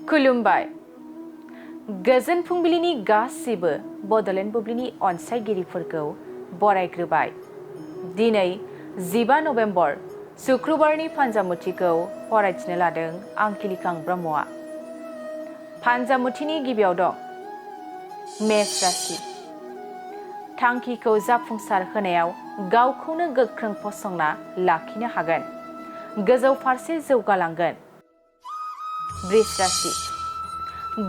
खुलुमबाय। गोजोन फुंबिलिनि गासिबो बड'लेण्ड बुब्लिनि अनसायगिरिफोरखौ बरायग्रोबाय। दिनै 15 नभेम्बर शुक्रबारनि फान्जामुथिखौ फरायथिनो लादों आं किलिकां ब्रह्मआ। फान्जामुथिनि गिबियाव दं मेष राशि। थांखिखौ जाफुंसार होनायाव गावखौनो गोख्रों फसंना लाखिनो हागोन। गोजौ फारसे जौगालांगोन। वृष राशि।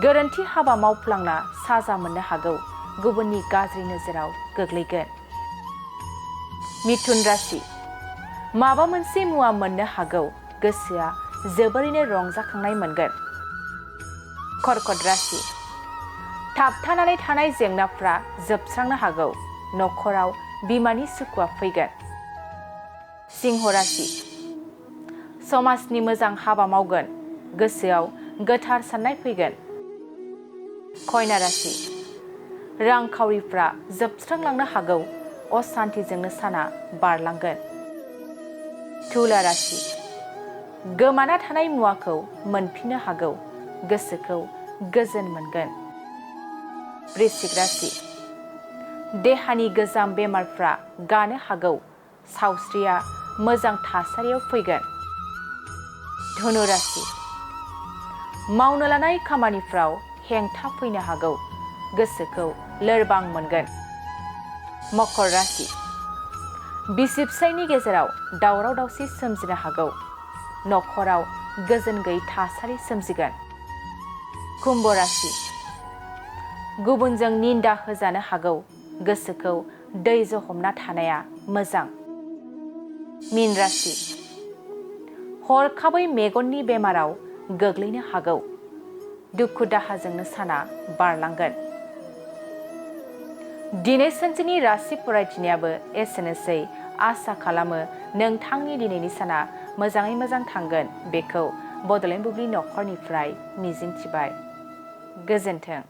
गोरोन्थि हाबा मावफ्लांना साजा मोननो हागौ। गुबुननि गाज्रि नोजोराव गोग्लैगोन। मिथुन राशि। माबा मोनसे मुवा मोननो हागौ। गोसोआ जोबोरैनो रंजाखांनाय मोनगोन। कर्कट राशि। थाबथानानै थानाय जेंनाफ्रा जोबस्रांनो हागौ। न'खराव बिमानि सुखुआ फैगोन। सिंह राशि। समाजनि मोजां हाबा मावगोन। गोसोआव गोथार साननाय फैगोन। कन्या राशि। रांखावरिफ्रा जोबस्रांलांनो हागौ। असान्तिजोंनो साना बारलांगोन। तुला राशि। गोमाना थानाय मुवाखौ मोनफिननो हागौ। गोसोखौ गोजोन मोनगोन। वृश्चिक राशि। देहानि गोजाम बेमारफ्रा गानो हागौ। सावस्रिया मोजां थासारियाव फैगोन। धनु राशि। मावनो लानाय खामानिफ्राव हेंथा फैनो हागौ। गोसोखौ लोरबां मोनगोन। मकर राशि। बिसि फिसायनि गेजेराव दावराव दावसि सोमजिनो हागौ। न'खराव गोजोन गैयै थासारि सोमजिगोन। कुम्भ राशि। गुबुनजों निन्दा होजानो हागौ। गोसोखौ दैज' हमना थानाया मोजां। मीन राशि। हरखाबै मेगननि बेमाराव गोग्लैनो हागौ। दुखु दाहाजोंनो साना बारलांगोन। दिनै सानसेनि राशि फरायथिनायाबो एसेनोसै। आसा खालामो नोंथांनि दिनैनि साना मोजाङै मोजां थांगोन। बेखौ बड'लेण्ड बुब्लि नखरनिफ्राय मिजिंथिबाय। गोजोन्थों।